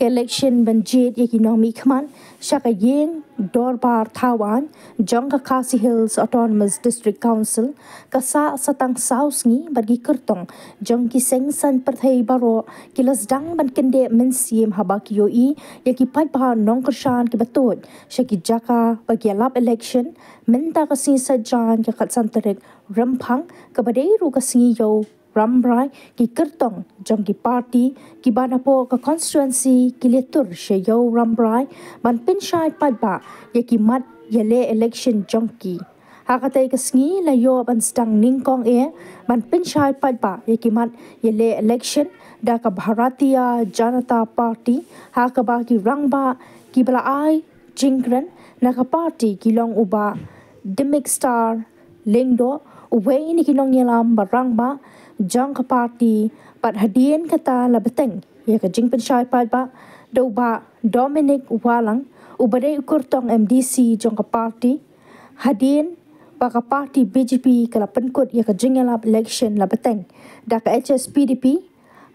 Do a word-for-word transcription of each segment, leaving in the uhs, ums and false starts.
election ban jied ïa ki nongmihkhmat sha ka ïing dorbar thaw aiñ jong ka Khasi Hills Autonomous District Council ka sah sa tang saw sngi bad ki kyrtong jong ki seng saiñ pyrthei baroh ki la sdang ban kyndit mynsiem haba ki ïohi ïa ki paidbah nongkyrshan kiba tuid sha ki jaka ba ki ïalap election mynta ka sngi Saitjaiñ ka khatsan tarik Rymphang kaba dei ruh ka sngi Ïew Rambrai, ki kyrtong jong ki party kiba napoh ka constituency ki la tur sha Ïew Rambrai ban pynshai paidbah ïa ki mat ïaleh election jong ki. Ha katei ka sngi la ïoh ban sdang nyngkong eh ban pynshai paidbah ïa ki mat ïaleh election da ka Bharatiya Janata Party, ha kaba ki rangbah kiba la ai jingkren na ka party ki long u Bah Dimikstar Lyngdoh, uwei na ki nongïalam ba rangbah jong ka party, bad hadien kata la bteng ïa ka jingpynshai paidbah da u Bah Dominic Wahlang uba dei u kyrtong M D C jong ka party. Hadien ba ka party B J P ka la pynkut ïa ka jingïalap election la bteng da ka H S P D P,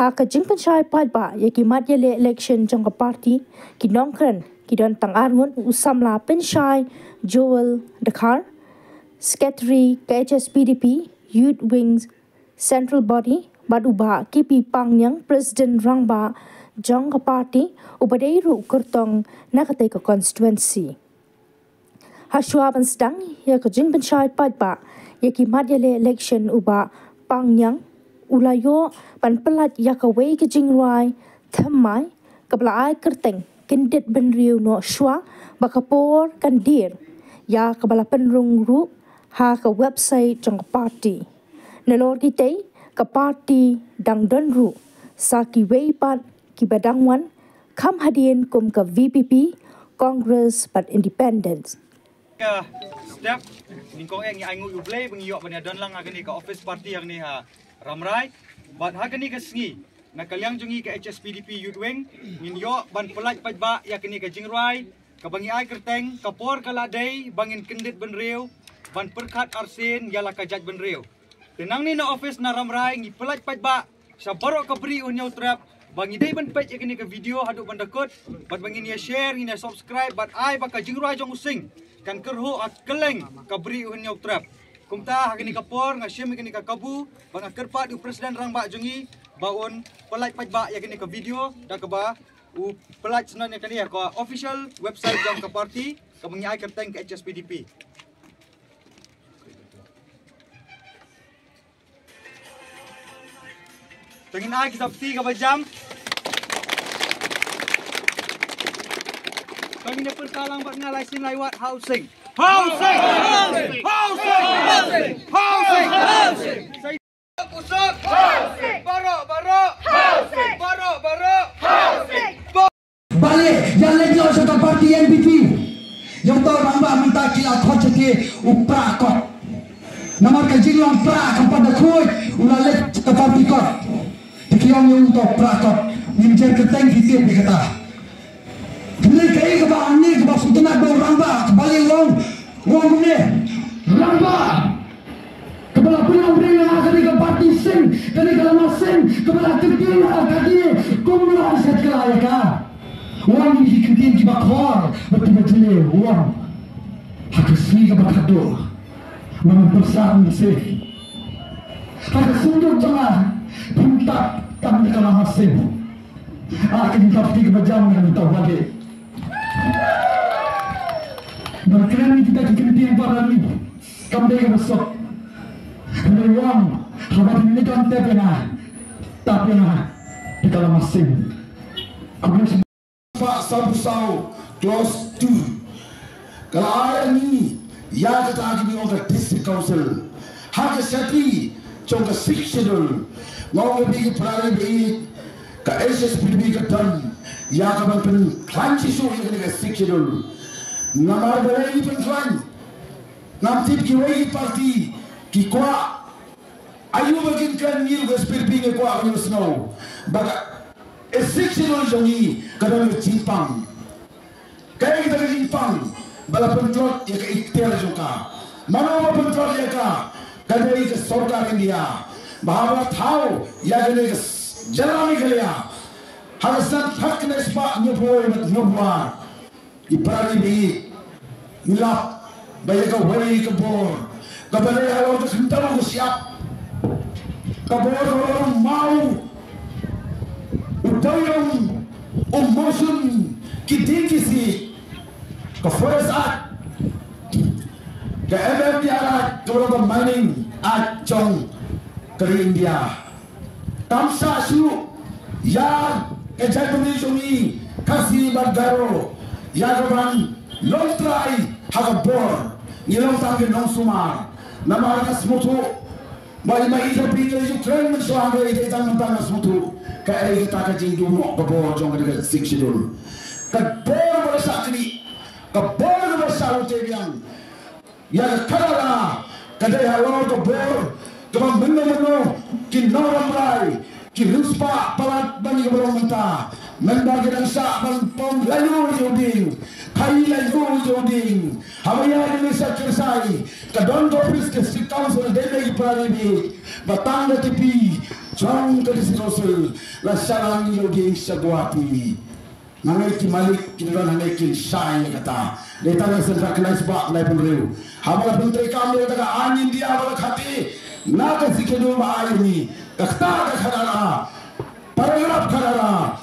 ha ka jingpynshai paidbah ïa ki mat ïaleh election jong ka party, ki nongkren ki don tang arngut: u samla pynshai Joel Dkhar, Secretary ka H S P D P Youth Wing Central Body, bad u Bah K P Pangniang, President rangbah jong ka party uba dei ruh u kyrtong na katei ka constituency. Hashwa ban sdang ïa ka jingpynshai paidbah ïa ki mat ïaleh election, u Bah Pangniang u la ïoh ban pyllait ïa kawei ka jingrwai thymmai kaba la ai kyrteng Kyndit Bynriew Noh Shwa ba ka por kan dier ïa kaba la pynrung ruh ha ka website jong ka party. Nalor kitei ka party dang don ruh sa kiwei pat kiba dang wan kham hadien kum ka V P P, Congress bad Independence. Ka step nyngkong eh ngi ai nguh ïa U Blei ba ngi ïoh ban ïa don lang ha kane ka office party ha kane ha Rambrai. Bad ha kane ka sngi na ka liang jong ngi ka H S P D P Youth Wing ngin ïoh ban pyllait paidbah ïa kane ka jingrwai kaba ngi ai kyrteng Ka Por Ka La Dei Ba Ngin Kyndit Bynriew, ban pyrkhat arsien ïa la ka jaitbynriew. Te nangne na office na Rambrai ngi pyllait paidbah sha baroh ka Bri U Hynñiewtrep ba ngi dei ban peit ïa kane ka video haduh ban da kut, bad ba ngin ïa share, ngin ïa subscribe, bad ai ba ka jingrwai jong u sing kan kyrhuh ha kylleng ka Bri U Hynñiewtrep. Kumta ha kane ka por nga shim ïa kane ka kabu ba nga kyrpad ïa u President Rangbah jong ngi ba un pyllait paidbah ïa kane ka video da kaba u pyllait snoh ïa kane ïa ka official website jong ka party kaba ngi ai kyrteng ka H S P D P. Te ngin ai kita peti kaba jam. Te ngin pyrta lang bad nga lai sien lai wat: Housing! Housing! Housing! Housing! Housing! Housing! Baroh, baroh! Housing! Baroh, baroh! Housing! Balei ïa leit noh sha ka party N P P? Ïa uto u rangbah mynta ki la khot sha ki u pra kot. Namar ka jinglong pra kam pat da khuid, u la leit sha ka party kot. Te ki ong ïa uto u pra kot. Ngim jer kyrteng, ki tip ïa kata. Hynrei kaei kaba hangne kaba sngewtynnat ba u rangbah, balei u ong, u ong kumne: Rangbah kaba la pynlong ring ha kane ka party sing, kane ka lama sing, kaba la kyntiew ha ka die, kumno i shet kylla ïa ka. U ong ïa ki kyntien kiba khor bad kiba jylliew, u ong: Ha ka sngi kaba khatduh, ma ngan pyrsad mynsiem. Ha ka synduk jong nga phin tap tang ïa ka lama sing. Ah, ka jingtap kti kaba jam, ngan tap bad. Ban kren ïa kita ki kyntien para ni kam dei kaba suk. Hynrei u ong, haba phin ïa don tep ïa nga, tap ïa nga ïa ka lama sing. Khublei shibun. Pah sawphew saw, clause two, ka la ai ïa ngi ïa kata kaba ngi ong ka District Council ha ka shakri jong ka Sixth Schedule. Nga ong ïa phi ki para ri ba ïeit, ka H S P D P ka don ïa ka ban pynkhlaiñ shisha ïa kane ka Sixth Schedule. Namar balei ngi pynkhlaiñ? Ngam tip kiwei ki party ki kwah aïu ba kin kren, ngi ruh ka H S P D P ngi kwah ban ïohsngew ba ka Sixth Schedule jong ngi ka don ka jingpang. Kaei kata ka jingpang? Ba la pyntlot ïa ka ikhtiar jong ka. Mano ba pyntlot ïa ka? Ka dei ka sorkar India. Ba haba thaw ïa kane ka jylla Meghalaya, Ha ka sat hak ne spa nyo poi mat nyo poi. I para ri bi. Ngi lap ba ïa kawei ka bor kaba dei halor ka khyndew ka shyiap. Ka bor kaba u maw, u dewïong, u mawshun, ki dieng ki siej, ka Forest Act, ka M M D R Act, kaba long ka Mining Act jong ka ri India. Kam sah shuh ïa ka jaitbynriew jong ngi Khasi bad Garo ïa ka ban long trai ha ka bor. Ngi long tang ki nongsumar. Namar nga sngewthuh ba i ma i ka phi ka Ukraine mynshuwa, hynrei dei tang mynta nga sngewthuh kaei kata ka jingduh noh ka bor jong ka Sixth Schedule. Ka bor ba la shah knieh, ka bor ba la shah lute biang. Ïa ka khadar, ka dei halor ka bor kaba mynno mynno ki nongrymbai ki riewspah palat ban ïa ka bor mynta. Mynta ki dang shah ban pom laiñu ïa u dieng, khaïi laiñu ïa u dieng. Haba ïa ka dei sa kyrsai, ka don ka office District Council, dei na ki para ri bi ba tang ka T P jong ka District Council la shah lang ïa u dieng sha Guwahati. Nangne ki malik ki don hangne kin shai ïa kata. Dei tang ka seng ka khnai sbak khnai pynriew. Haba la pyntreikam ïa kata ka aiñ India ba la khati na ka Sixth Schedule ba ai ïa ngi. Kata ka khadar, paragraph khadar,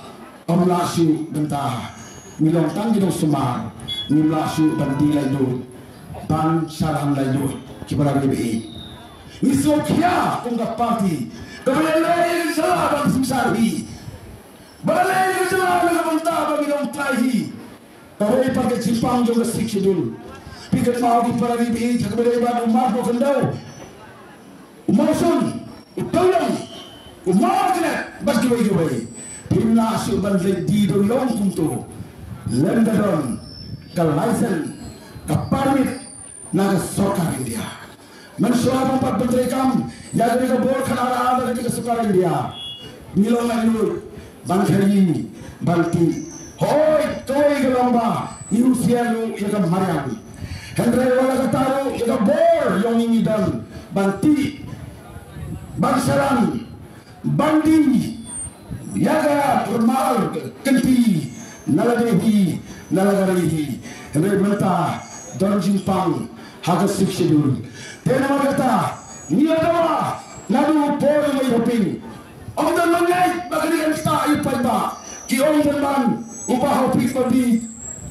ym lah shuh bynta. Ngi long tang ki nongsumar, ngim lah shuh ban die laiñu, ban shah lang laiñu ki para ri ba ïeit. Ngi sngewkhia kum ka party kaba ïaleh ïa ka jylla ban synshar hi. Ba la leh ïa ka jylla na ka bynta ba ngi long trai hi. Kawei pat ka jingpang jong ka Sixth Schedule. Phi kynmaw ki para ri ba ïeit, ha kaba ïadei bad u mat u khyndew, u mawshun, u tawlong, u mawklet bad kiwei kiwei. Phim lah shuh ban leit die dewïong kumto. Lem ka don ka license, ka permit na ka sorkar India. Mynshuwa ba pat pyntreikam ïa kane ka bor khadar da kane ka sorkar India, ngi long laitluid ban khaïi ban tih. Hooid, kawei ka long ba ngi husiar ruh ïa ka mariang. Hynrei wat la katta ruh ïa ka bor ïong ngi ngi don ban tih, ban shah lang, ban die ïa ka pyrmar kynti na lade hi, na la ka ri hi. Hynrei mynta don jingpang ha ka Sixth Schedule. Te namar kata ngi la dawa naduh por Mei Hoping. Ym don ma ngeit ba kane kan ktah ïa u paidbah. Ki ong pynban u Bah Hoping ba bit,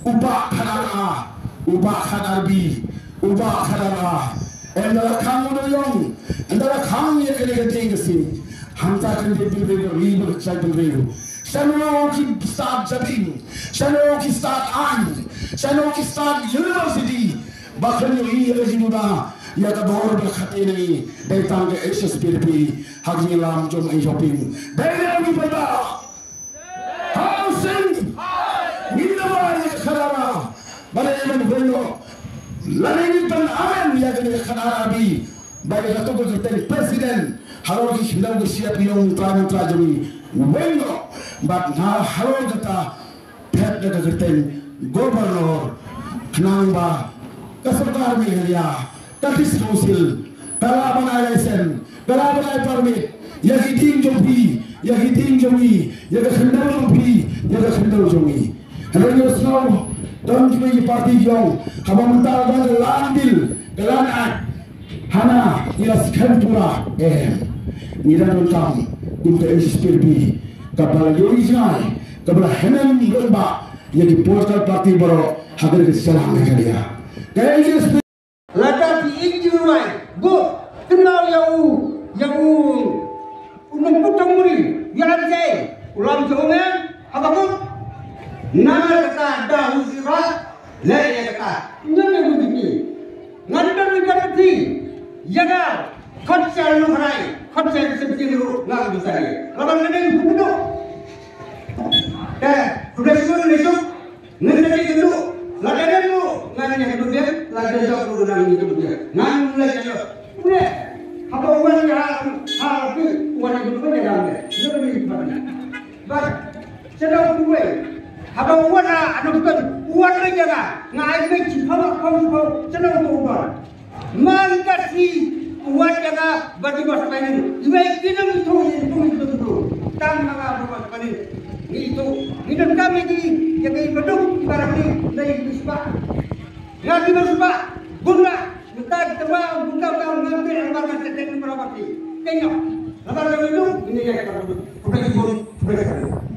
u bah khadar, u bah khadar bi, u bah khadar. Ynda la khang u dewïong, ynda la khang ïa kane ka dieng ka siej, hangta kan dei bynriew ka ri bad ka jaitbynriew. Shano ki stad jabieng, shano ki stad aiñ, shano ki stad university ba kan ïohi ïa ka jingduna ïa ka bor ba la khate na ngi. Dei tang ka H S P D P ha ka jingïalam jong Mei Hoping. Dei na ngi paidbah. Housing. Ngi dawa ïa ka khadar ba la ïa ban weng noh. Lane ngi ban amen ïa kane ka khadar bi ba ïa kato ka kyrteng president halor ki khyndew ki shyiap ki nongtrai nongtrai jong ngi weng noh. Bad nga halor kata phet da ka kyrteng governor, khnang ba ka sorkar Meghalaya, ka District Council, ka lah ban ai license, ka lah ban ai permit ïa ki dieng jong phi, ïa ki dieng jong ngi, ïa ka khyndew jong phi, ïa ka khyndew jong ngi. Hynrei ngi sngew don kiwei ki party ki ong haba mynta la don ka Land Bill, ka Land Act, hana ngi la skhem pura. Em, ngi dang donkam kum ka H S P D P kaba la ïohi jngai, kaba la hynmen rangbah ïa ki political party baroh ha kane ka jylla Meghalaya. Ka H S P D P. Lada phi ïeit jingrwai, go kynmaw ïa u, ïa u, u nongput thong muri, ïa lade u lam jong u ngan, haba kut. Namar kata da u sirah, leh ïa kata. Ngan ïa u jingïeit. Ngan don ïa ka phi, ïa ka, khot sha u nongrai, khot sha u semptieng ruh, ngan u sari. Lada ngan ïa u pynduh. Te, pynduh, pynduh. Ngan ïa ka duh, la ka duh, ngan ïa ka duh, la ka duh, ngan ïa ka duh. Ngan ïa ka duh. Ngan haba wan ïa ha, ha, wan ïa ka duh ïa ka duh. Ïa ka duh ïa ka duh. But, sida ku wei. Haba wan ha, anu kan, wan ïa ka. Nga ai me chi phawa, phawa, phawa. Sida ku wan. Man ka si wat ïa nga ba ki bas panin. Iwei ki nang tu ni tu ni tu tu. Tang ma nga ba bas panin. Ngi tu, ngi donkam ïa ki, ïa ki baduk, ibarat ni, dei ki spah. Nga ki spah, guna, mynta kita ma, guna ka, nga te, nga te, te, te, te, te, te, te, te,